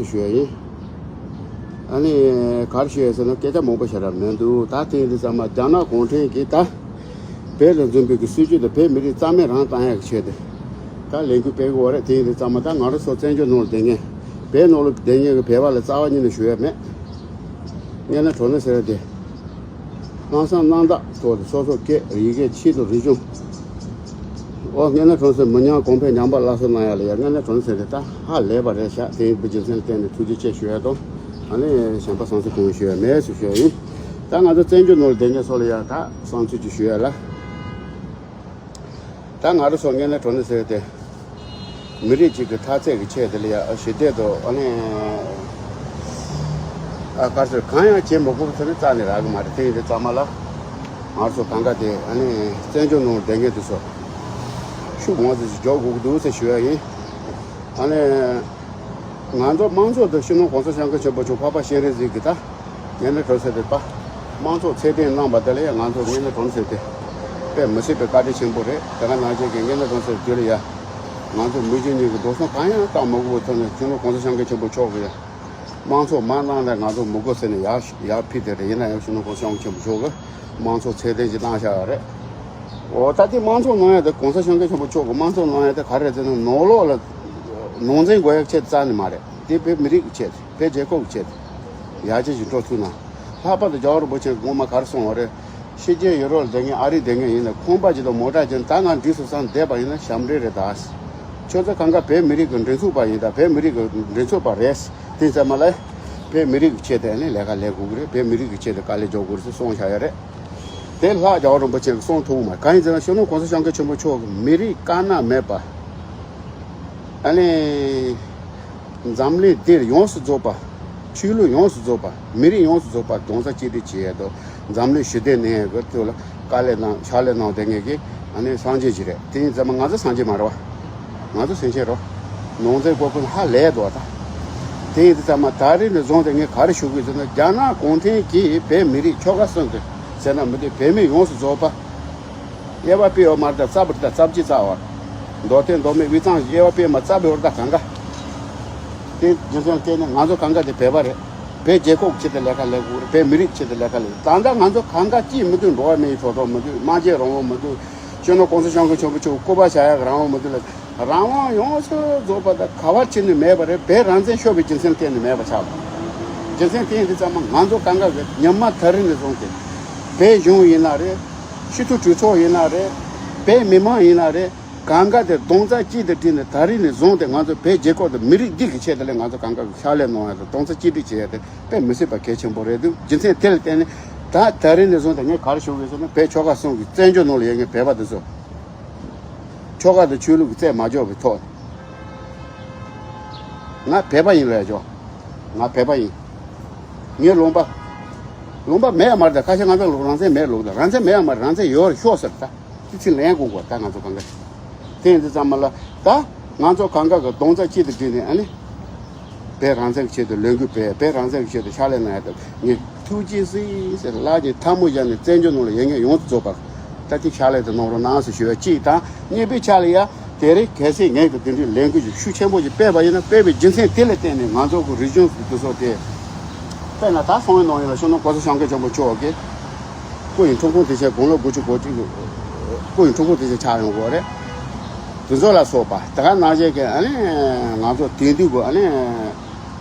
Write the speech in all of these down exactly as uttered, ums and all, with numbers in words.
ཞུ་ཡ་ཡིན། ཨ་ནི་ག་རེ་ཞུ་ཡ་ཟེར་ན་སྐད་ཆ་མང་པོ་བཤད་ར་མི་འདུག་ད་དེ་ཡིན་དུས་ཙམ་མ་རྒྱ་ནག་གུང་ཁྲན་གྱིས་ད་བོད་ལ་འཛིན་པའི་གི་སྲིད་ཇུས་དང་བོད་མི་རིགས་རྩ་མེད་རང་བཏང་ཡ་གི་ཆེད་དུ་ད་ལས་འགུལ་སྤེལ་གི་ཡོད་རེད། དེ་ཡིན་དུས་ཙམ་མ་ད་ང་རང་ཚོ་བཙན་བྱོལ་ནང་ལ་བསྡད་མཁན་བོད་ནང་ལ་བསྡད་མཁན་གི་བོད་པ་ལ་རྩ་བ་ཉིད་ནས་ཞུ་ཡ་མེད། དངོས་གནས་དྲང་གནས་ཟེར་ཡ་དེ། ལྷག་བསམ་རྣམ་དག་ཐོག་ཏུ་སོ་སོ་སྐད་ཡི་གེ་ཆེད་དུ་རིག་གཞུང་། ཨོ་དངོས་གནས་དྲང་གནས་མི་ཉམས་གོང་འཕེལ་ཉམས་པ་སླར་གསོ་གནང་ཡ་ལ་ཡ་དངོས་གནས་དྲང་གནས་ཟེར་ཏེ་ད་ཧ་ལས་པ་རེད་ཤག་དེ་ཡིན་པའི་རྒྱུ་མཚན་ལ་བརྟེན་ནས་ཐུགས་རྗེ་ཆེ་ཞུ་ཡ་དང་། ཨ་ནི་གཞན་པ་བསམ་ཚུལ་གང་ཞུ་ཡ་མེད་ཟེར་ཞུ་ཡ་ཡིན། ད་ང་ཚོ་བཙན་བྱོལ་ནང་ལ་བསྡད་མཁན་ཚོ་ལ་ཡ་ད་བསམ་ཚུལ་ཅིག་ཞུ་ཡ་ལ། ད་ང་རང་ཚོ་དངོས་གནས་དྲང་གནས་ཟེར་ཏེ། མི་རིགས་གཅིག་གི་འཐབ་རྩོད་ཀྱི་ཆེད་དེ་ལ་ཡ་ཞི་བདེ་དང་ཨ་ནི། ཨ་གར་སོར་གང་ཡང་བྱེད་མི་དགོས་པ་ཚོ་ནི་རྩ་ནས་རག་གི་མ་རེད། དེ་ཡིན་དུས་ཙམ་མ་ལ། ང་ཚོ་གང་ག་དེ་ཨ་ནི་བཙན་བྱོལ་ནང་བསྡད་མཁན་དེ་ཚོ་ཤུགས་མང་ཙམ་ཞིག་འཇོག་དགོས་ཀྱི་འདུག་ཟེར་ཞུ་ཡ་ཡིན། ཨ་ནི། ང་ཚོ་དམངས་གཙོ་དང་སྤྱི་ནོར་གོང་ས་སྐྱབས་མགོན་ཆེན་པོ་མཆོག་འཕགས་པ་སྤྱན་རས་གཟིགས་ཀྱི་ད་དངོས་གནས་དྲང་གནས་ཟེར་ཏེ་པ། དམངས་གཙོ་ཚད་ལྡན་གནང་བ་དེ་ལ་ཡང་ང་ཚོ་དངོས་གནས་དྲང་གནས་ཟེར་ཏེ་དཔེ་མི་སྲིད་པའི་བཀའ་དྲིན་ཆེན་པོ་རེད། དེ་ག་ནང་བཞིན་གྱི་དངོས་གནས་དྲང་གནས་ཟེར་དེ་ལ་ཡ། ང་ཚོ་མི་རྒྱུ་གཉིས་ཀྱི་འགྲོ་སོང་གང་ཡང་བཏང་མ་དགོས་པའི་ཐོག་ནས་སྤྱི་ནོར་གོང་ས་སྐྱབས་མགོན་ཆེན་པོ་མཆོག་གིས་ཡ། དམངས་གཙོ་མ་གནང་ན་ང་ཚོ་མི་དགོས་ཟེར་ནས་ཡར་ཡར་ཕུལ་དེ་རེད། ཡིན་ན་ཡང་སྤྱི་ནོར་གོང་ས་སྐྱབས་མགོན་ཆེན་པོ་མཆོག་གིས་དམངས་གཙོ་ཚད་ལྡན་ཞིག་བཏང་བཞག་ཡོད་རེད། འོ་ད་དེ་དམངས་གཙོ་གནང་ཡ་དེ་གོང་ས་སྐྱབས་མགོན་ཆེན་པོ་མཆོག་གིས་དམངས་གཙོ་གནང་ཡ་དེ་ག་རེ་རེད་ཟེར་ན་ནང་ལོགས་ལ་ནང་འཛིང་དགོས་ཡ་ཆེད་རྩ་ནས་མ་རེད། དེ་བོད་མི་རིགས་ཀྱི་ཆེད་དེ་བོད་རྒྱལ་ཁབ་ཀྱི་ཆེད་དེ་ཡར་རྒྱས་ཀྱི་འགྲོ་ཐུབ་ན། ལྷག་པར་དུ་རྒྱལ་བ་རིན་པོ་ཆེ་གིས་སྔོན་མ་ག་རེ་གསུངས་པ་རེད། ཕྱི་རྒྱལ་ཡུ་རོབ་ལ་བསྡད་མཁན་ཨ་རི་བསྡད་མཁན་ཡིན་ན་ཁང་པ་ཅིག་དང་མོ་ཊ་ཅིག་ད་ང་འགྲིག་སོང་བསམ་བསྡད་པ་ཡིན་ན་ཞབས་འདྲེན་རེད་ད། ཁྱོད་ཚོ་གང་ག་བོད་མི་རིགས་ཀྱི་མགྲིན་ཚབ་པ་ཡིན་ད། བོད་མི་རིགས་ཀྱི་མགྲིན་ཚབ་པ་རེད། དེ་ཙམ་མ་ལ། བོད་མི་རིགས་ཀྱི་ཆེད་དུ་ནི་ལས་ཀ་ལས་དགོས་ཀྱི་རེད། བོད་མི་རིགས་ཀྱི་ཆེད་དུ་དཀའ་ལས་རྒྱག་དགོས་རེད་ཟེར་གསུངས་བཞག་ཡ་རེད། དེ་ལྷག་རྒྱལ་བ་རིན་པོ་ཆེ་གིས་གསུངས་ཐུབ་མ་རེད། གང་ཡིན་ཟེར་ན་སྤྱི་ནོར་གོང་ས་སྐྱབས་མགོན་ཆེན་པོ་མཆོག་གིས་མི་རིགས་དཀར་ནག་མེད་པ། ཨ་ནི། འཛམ་གླིང་འདིར་ཡོངས་སུ་རྫོགས་པ། ཆོས་ལུགས་ཡོངས་སུ་རྫོགས་པ། མི་རིགས་ཡོངས་སུ་རྫོགས་པ་རྡོག་རྩ་གཅིག་སྒྲིལ་བྱེད་ཡས་དང་འཛམ་གླིང་ཞི་བདེ་གནས་ཡས་ཀྱི་ཐོག་ལ་དཀའ་ལས་གནང་ཕྱག་ལས་གནང་བསྡད་མཁན་གྱི་ཨ་ནི་སངས་རྒྱས་ཅིག་རེད། དེ་ཡིན་ཙང་མ་ང་ཚོ་སངས་རྒྱས་མ་རེད་བ། ང་ཚོ་སེམས་ཅན་རེད། ནང་འཛིང་སྐོར་ཀུན་ཧ་ལས་འདུག་བ་ད། དེ་ཡིན་ཙང་མ་ད་རེས་ནས་བཟུང་སྟེ་ངས་ག་རེ་ཞུ་གི་ཡོད་ཟེར་ན་རྒྱ་ནག་གུང་ཁྲན་གྱིས་བོད་མི་རིགས་ཆོལ་ཁ་གསུམ་དུ་ཟེར་ན་མི་འདུག་བོད་མི་ཡོངས་སུ་རྫོགས་པ། དབྱེ་བ་སྤེལ་ཡོད་མ་རེད་ད། རྩ་བ་རེད་ད། རྩ་བརྒྱུད་རྩ་བ་རེད། མདོ་སྟོད་མདོ་སྨད་དབུས་གཙང་དབྱེ་བ་སྤེལ་མ་རྩ་བའི་བར་ད་གང་ག་དེ་རྒྱུ་མཚན་བརྟེན་ནས་ང་ཚོ་གང་ག་དེ་བོད་པ་རེད། བོད་རྒྱལ་ཁབ་ཆེད་དུ་ལས་ཀ་ལས་དགོས་རེད། བོད་མི་རིགས་ཆེད་དུ་ལས་ཀ་ལས། ད་ལྟ་ང་ཚོ་གང་ག་ཅིས་མི་འདུག་འགྲོ་བ་མིའི་ཐོབ་ཐང་མི་འདུག་སྨྲ་བརྗོད་རང་དབང་མི་འདུག་སྤྱི་ནོར་གོང་ས་སྐྱབས་མགོན་ཆེན་པོ་མཆོག་སྐུ་པར་བཞག་ཡག་རང་དབང་མི་འདུག་ལ། རང་དབང་ཡོངས་སུ་རྫོགས་པ་དང་ག་བ་ཕྱིན་ནས་མེད་པ་རེད། བོད་རང་བཙན་ཤོར་བའི་རྒྱུ་མཚན་གཏན་ནས་མེད་པ་ཆགས་པ། རྒྱུ་མཚན་དེ་ཡིན་དུས་ཙམ་མ་ང་ཚོ་གང་ག་གི་ཉི་མ་ད་རིང་ནས་བཟུང་སྟེ། བོད་གཞུང་ཡིན་ན་རེད། སྤྱི་འཐུས་གྲོས་ཚོགས་ཡིན་ན་རེད། བོད་མི་མང་ཡིན་ན་རེད། གང་ག་དེ་རྡོག་རྩ་གཅིག་ཏུ་བསྒྲིལ་ནས་ད་རིང་ནས་བཟུང་སྟེ་ང་ཚོ་བོད་རྒྱལ་ཁབ་དང་མི་རིགས་འདི་གི་ཆེད་དུ་ལས་ང་ཚོ་གང་ག་གི་ཕྱག་ལས་གནང་ཡ་དང་རྡོག་རྩ་གཅིག་སྒྲིལ་བྱེད་ཡ་དེ་དཔེ་མི་སྲིད་པ་གལ་ཆེན་པོ་རེད་འདུག་རྒྱུ་མཚན་དེ་ལ་བརྟེན་ནས་ད་ད་རིང་ནས་བཟུང་སྟེ་ངས་ག་རེ་ཞུ་གི་ཡོད་ཟེར་ན་བོད་ཆོལ་ཁ་གསུམ་གི་བཙན་བྱོལ་ནང་ལ་ཡོད་མཁན་བོད་པ་དེ་ཚོ། ཆོལ་ཁ་དང་ཆོས་ལུགས་ཀྱི་རྩད་མ་འཇོག་པའི་ཐོག་ང་བོད་པ་ཡིན་ལབ་ཡ་ཆོག་ང་བོད་པ་ཡིན། ངའི་ལུང་པ། ལུང་པ་མེད་ཡ་མ་རེད་ད། ཁ་ཤས་ང་ཚོ་ལུང་རང་བཙན་མེད་ལུགས་ད། རང་བཙན་མེད་ཡ་མ་རེད། རང་བཙན་ཡོད་རེད་ཤོག་ཟེར་ད། དེ་ཚིག་ལན་དགོས་གོ་ད་ང་ཚོ་གང་ག་དེ་ཡིན་དུས་ཙམ་མ་ལ་ད་ང་ཚོ་གང་ག་གི་རྡོག་རྩ་གཅིག་ཏུ་བསྒྲིལ་ནས་ཨ་ནི། བོད་རང་བཙན་གྱི་ཆེད་དུ་ལས་འགུལ་སྤེལ། བོད་རང་བཙན་གྱི་ཆེད་དུ་ཕྱག་ལས་གནང་ཡ་དང་ངས་ཐུགས་རྗེ་གཟིགས་ཟེར་ལག་གཉིས་ཐལ་མོ་སྦྱར་ནས་བཙན་བྱོལ་ནང་ལ་ཡོད་མཁན་ཡོངས་སུ་རྫོགས་པར་ད་ལྟའི་ཕྱག་ལས་དེ་གནང་རོགས་གནང་ཟེར་ཞུ་བ་གཅིག་དང་། གཉིས་པའི་ཆ་ལ་ཡ་དེ་རིང་གལ་སྲིད་ངས་ཀྱི་དེ་འདྲའི་ལས་འགུལ་ཞིག་ཤུགས་ཆེན་པོ་ཞིག་སྤེལ་བ་ཡིན་ན་སྤེལ་བའི་རྒྱུ་མཚན་དེ་ལ་བརྟེན་ནས་ང་ཚོ་གི་རིག་གཞུང་དེ་ཚོ་དེ་དཔེར་ན་ད་སོང་བའི་ནང་ཡིན་ལ་སྤྱི་ནོར་གོང་ས་སྐྱབས་མགོན་ཆེན་པོ་མཆོག་གིས། སྐུ་ཡི་འཁྲུངས་སྐར་དེ་ཆེད་དགུང་ལོ་དགུ་བཅུ་གོ་གཅིག་གི་སྐུ་ཡི་འཁྲུངས་སྐར་དེ་ཆེད་ཆགས་ཡོང་གི་ཡོད་རེད། དེ་ཚོ་ལ་སོགས་པ་དེ་ག་ནང་བཞིན་གྱི་ཨ་ནི་ང་ཚོ་དེང་དུས་ཀྱི་ཨ་ནི་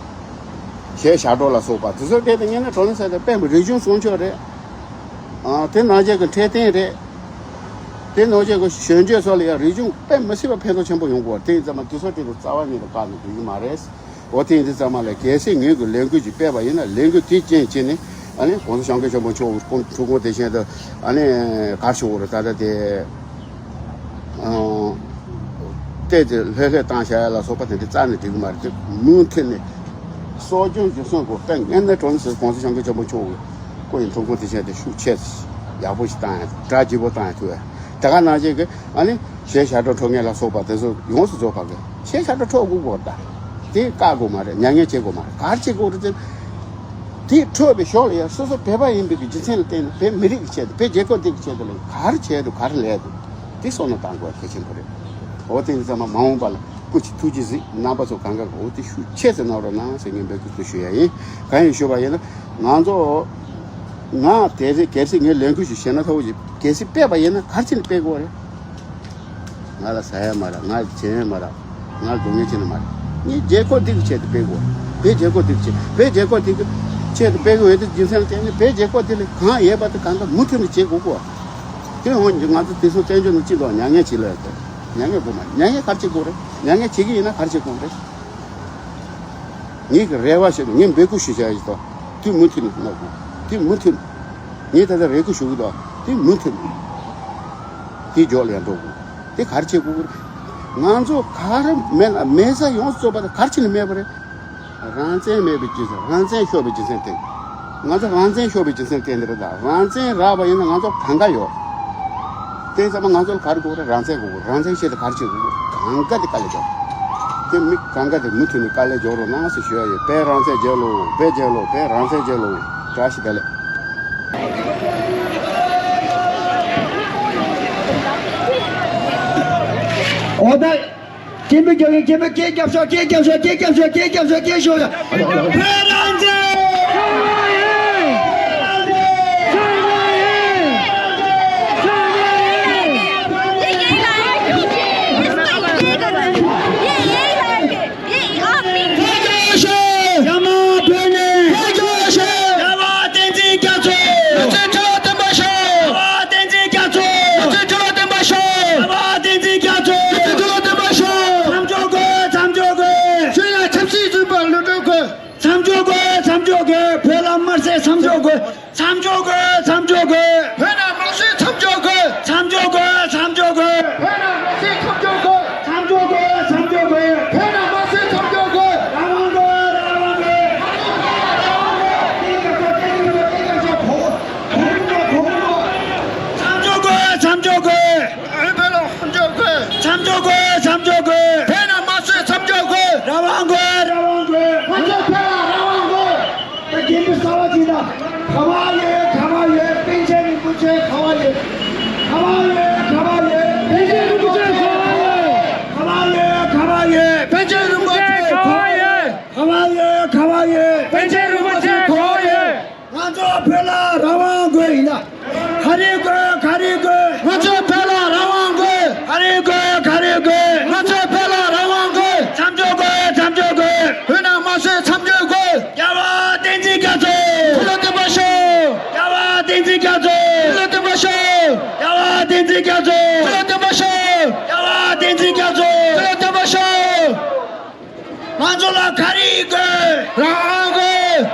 གཞས་ཞབས་བྲོ་ལ་སོགས་པ་དེ་ཚོ་དེ་དེ་ངས་ནི་གྲོང་ནས་ཟེར་ཏེ་དཔེ་མི་རིག་གཞུང་སྲུང་སྐྱོབ་རེད། ཨ་དེ་ནང་བཞིན་གྱི་འཕྲོད་བསྟེན་རེད། དེ་ནང་བཞིན་གྱི་གཞོན་སྐྱེས་ཚོ་ལ་ཡང་རིག་གཞུང་དཔེ་མི་སྲིད་པ་ཕན་ཐོགས་ཆེན་པོ་ཡོང་གི་ཡོད་རེད། དེ་ཡིན་ཙང་མ་དེ་ཚོ་དེ་དུ་རྩ་བ་ཉིད་དུ་བཀག་ནས་འགྲིག་གི་མ་རེད། འོ་དེ་ཡིན་དུས་ཙམ་མ་ལ་གལ་སྲིད་ངོས་ཀྱི་ལས་འགུལ་ཅིག་སྤེལ་བ་ཡིན་ན་ལས་འགུལ་དེའི་རྐྱེན་བྱས་ནས་ཨ་ནི་༸གོང་ས་༸སྐྱབས་མགོན་ཆེན་པོ་མཆོག་སྐུ་འཁྲུངས་སྐར་དེ་བཞིན་དུ་ཨ་ནི་གར་ཞུ་བོར་ད་ལྟ་དེ་ཨང་བལྟས་ཏེ་ལྷོད་ལྷོད་བཏང་བྱ་ཡ་ལ་སོགས་པ་དེ་འདྲ་རྩ་ནས་འགྲིག་གི་མ་རེད། དེ་མུ་མཐུད་ནས་གསོ་སྐྱོང་རྒྱུན་སྲུང་དགོས། དཔེ་ངན་ནས་གྲོང་ཚོའི་༸གོང་ས་༸སྐྱབས་མགོན་ཆེན་པོ་མཆོག་གི་སྐུ་ཡི་འཁྲུངས་སྐར་དེ་བཞིན་དུ་ཤུགས་ཆེ་ཡག་པོ་ཞིག་བཏང་ཡ་གྲ་རྒྱས་པོ་བཏང་ཡ་ཐུབ་ཡ་དེ་ག་ནང་བཞིན་གྱི་ཨ་ནི། གཞས་ཞབས་བྲོ་འཁྲབ་མཁན་ལ་སོགས་པ་དེ་ཚོ་ཡོངས་སུ་རྫོགས་པ་གི་གཞས་ཞབས་བྲོ་འཁྲབ་དགོས་གོ་ད། དེ་བཀག་དགོས་མ་རེད། མྱ་ངན་བྱེད་དགོས་མ་རེད། ག་རེ་བྱེད་དགོས་རེད་ཟེར། དེ་འཁྲབ་པའི་ཞོར་ལ་ཡང་སོ་སོ་བོད་པ་ཡིན་པའི་གི་རྒྱུ་མཚན་ལ་བརྟེན་ནས་བོད་མི་རིགས་ཀྱི་ཆེད་དུ་བོད་རྒྱལ་ཁབ་འདི་གི་ཆེད་དུ་ལ་ག་རེ་བྱས་འདུག་ག་རེ་ལས་འདུག་དེ་བསམ་བློ་བཏང་དགོས་གལ་ཆེན་པོ་རེད། འོ་དེ་ཡིན་ཙང་མ་མ་འོངས་པ་ལ་ སྐུ་མཁྱེན། ཐུགས་རྗེ་གཟིགས། རྣམ་པ་ཚོ་གང་ག་གོ་དེ་ཤུགས་ཆེ་ཙམ་གནང་རོགས་གནང་ཟེར་ངས་འབོད་སྐུལ་དུ་ཞུ་ཡ་ཡིན། གང་ཡིན་ཞུ་བ་ཡིན་ན། ང་ཚོ་ང་དེ་རེད། གལ་སྲིད་ངས་ལས་འགུལ་ཞིག་བྱས་ན་ཐོག་གལ་སྲིད་སྤེལ་བ་ཡིན་ན་ག་རེ་བྱས་ནས་སྤེལ་དགོས་རེད། ང་ལ་ཟ་ཡ་མ་རག་ང་ལ་བྱེད་ཡ་མ་རག་ང་ལ་སྡུག་བསྔལ་བྱེད་ནི་མ་རེད། ངས་རྒྱལ་ཁབ་འདི་གི་ཆེད་དུ་སྤེལ་དགོས། བོད་རྒྱལ་ཁབ་འདི་གི་ཆེད། བོད་རྒྱལ་ཁབ་འདི་གི་ཆེད་དུ་སྤེལ་དགོས་ཡོད་དེ། རྒྱུ་མཚན་ལ་བརྟེན་ནས་བོད་རྒྱལ་ཁབ་འདི་ལ་གང་ཡོད་པ་དེ་གང་ག་མུ་མཐུད་ནས་བྱེད་དགོས་གོ། དེ་འོན་ཀྱང་ང་ཚོ་དེང་སང་བཙན་བྱོལ་ནང་སྤྱི་ཚོགས་མྱ་ངན་བྱེད་ལ་ཡོད་དེ། མྱ་ངན་དགོས་མ་རེད། མྱ་ངན་ག་རེ་བྱེད་དགོས་རེད། མྱ་ངན་བྱེད་ཀྱི་ཡིན་ན་ག་རེ་བྱེད་དགོས་རེད། ངེད་ཀྱི་རེ་བ་ཞིག་ངས་འབོད་སྐུལ་ཞུ་བྱ་ཡིན་ཏོ། དེ་མུ་མཐུད་ནས་གནང་དགོས། དེ་མུ་མཐུད་ནས། ངས་ད་ལྟ་རེ་སྐུལ་ཞུ་གི་འདུག་དེ་མུ་མཐུད་ནས། དེ་མགྱོགས་ལ་ཡང་འགྲོ་དགོས། དེ་ག་རེ་བྱེད་དགོས་རེད། ང་ཚོ་ག་རེ་མེད་ལ་མེད་ས་ཡོངས་སུ་རྫོགས་པ་དེ་ག་རེ་བྱས་ནས་མེད་པ་རེད། རང་བཙན་མེད་པའི་རྒྱུ་མཚན། རང་བཙན་ཤོར་བའི་རྒྱུ་མཚན་བརྟེན། ང་ཚོ་རང་བཙན་ཤོར་བའི་རྒྱུ་མཚན་བརྟེན་དེ་རེད་ད། རང་བཙན་རག་པ་ཡིན་ན་ང་ཚོ་གང་ག་ཡོད། དེ་ཚང་མ་ང་ཚོ་ལ་ག་རེ་དགོས་རེད། རང་བཙན་དགོས། རང་བཙན་ཆེད་དུ་ག་རེ་བྱེད་དགོས། གང་ག་དེ་དཀའ་ལས་རྒྱོབ། དེ་མི་གང་ག་དེ་མུ་མཐུད་ནས་དཀའ་ལས་རྒྱོབ་རོགས་གནང་ཟེར་ཞུ་ཡ་ཡོད། བོད་རང་བཙན་རྒྱལ་ལོ། བོད་རྒྱལ་ལོ། བོད་རང་བཙན་རྒྱལ་ལོ། བཀྲ་ཤིས་བདེ་ལེགས། འོ་ད། སྐད་མི་རྒྱབ་ཡིན། སྐད་མི། སྐད་རྒྱབ་ཤོག་སྐད་རྒྱབ་ཤོག་སྐད་རྒྱབ་ཤོག་སྐད་རྒྱབ་ཤོག་སྐད་ཤོག་བོད་རང་བཙན། རྒྱ་དམར་བོད་ནས། རྒྱལ་བ་བསྟན་འཛིན་རྒྱ་མཚོ། ལོ་ཚད་ཁྲི་ལོ་བརྟན་པར་ཤོག་རྒྱལ་བ་བསྟན་འཛིན་རྒྱ་མཚོ། ལོ་ཚད་ཁྲི་ལོ་བརྟན་པར་ཤོག་རྒྱལ་བ་བསྟན་འཛིན་རྒྱ་མཚོ། ལོ་ཚད་ཁྲི་ལོ་བརྟན་པར་ཤོག་མཚམས་འཇོག་དགོས། མཚམས་འཇོག་དགོས། ཁྱོད་ལ་ཆབ་སྲིད་རྩོད་པ་ལོ་འགྲོ་དགོས། མཚམས་འཇོག་དགོས། མཚམས་འཇོག་དགོས། བོད་ལ་དམར་གསོད་མཚམས་འཇོག་དགོས། མཚམས་འཇོག་དགོས། མཚམས་འཇོག་དགོས། བོད་ནང་དམར་གསོད་མཚམས་འཇོག་དགོས། མཚམས་འཇོག་དགོས། མཚམས་འཇོག་དགོས། བོད་ནང་དམར་གསོད་མཚམས་འཇོག་དགོས། མཚམས་འཇོག་དགོས། མཚམས་འཇོག་དགོས། བོད་ནང་དམར་གསོད་མཚམས་འཇོག་དགོས། རང་དབང་དགོས། རང་དབང་དགོས། མཚམས་འཇོག་དགོས། མཚམས་འཇོག་དགོས། བོད་ལ་མཚམས་འཇོག་དགོས། མཚམས་འཇོག་དགོས། མཚམས་འཇོག་དགོས། བོད་ནང་དམར་གསོད་མཚམས་འཇོག་དགོས། རང་དབང་དགོས། རང་དབང་དགོས། ང་ཚོ་བོད་ལ་རང་དབང་དགོས། ད་རྒན་པོ་གསར་བ་ཅིག་ད། ག་བ་ཡོད། ག་བ་ཡོད། པཎ་ཆེན་རིན་པོ་ཆེ་ག་བ་ཡོད། ག་བ་ཡོད། ག་བ་ཡོད། པཎ་ཆེན་རིན་པོ་ཆེ་ག་བ་ཡོད། ག་བ་ཡོད། ག་བ་ཡོད། པཎ་ཆེན་རིན་པོ་ཆེ་ག་བ་ཡོད། ག་བ་ཡོད། ག་བ་ཡོད། པཎ་ཆེན་རིན་པོ་ཆེ་ག་བ་ཡོད། ང་ཚོ་བོད་ལ་རང་དབང་དགོས་ཡིན་ན། ག་རེ་དགོས། ག་རེ་དགོས། ང་ཚོ་བོད་ལ་རང་དབང་དགོས། ག་རེ་དགོས། ག་རེ་དགོས། ང་ཚོ་བོད་ལ་རང་དབང་དགོས། མཚམས་འཇོག་དགོས། མཚམས་འཇོག་དགོས། བོད་ནང་དམར་གསོད་མཚམས་འཇོག་དགོས། རྒྱལ་བ་བསྟན་འཛིན་རྒྱ་མཚོ། ཁྲི་ལོ་བརྟན་པར་ཤོག་རྒྱལ་བ་བསྟན་འཛིན་རྒྱ་མཚོ། ཁྲི་ལོ་བརྟན་པར་ཤོག་རྒྱལ་བ་བསྟན་འཛིན་རྒྱ་མཚོ། ཁྲི་ལོ་བརྟན་པར་ཤོག་རྒྱལ་བ་བསྟན་འཛིན་རྒྱ་མཚོ། ཁྲི་ལོ་བརྟན་པར་ཤོག་ང་ཚོ་ལ་ག་རེ་དགོས། རང་དབང་དགོས།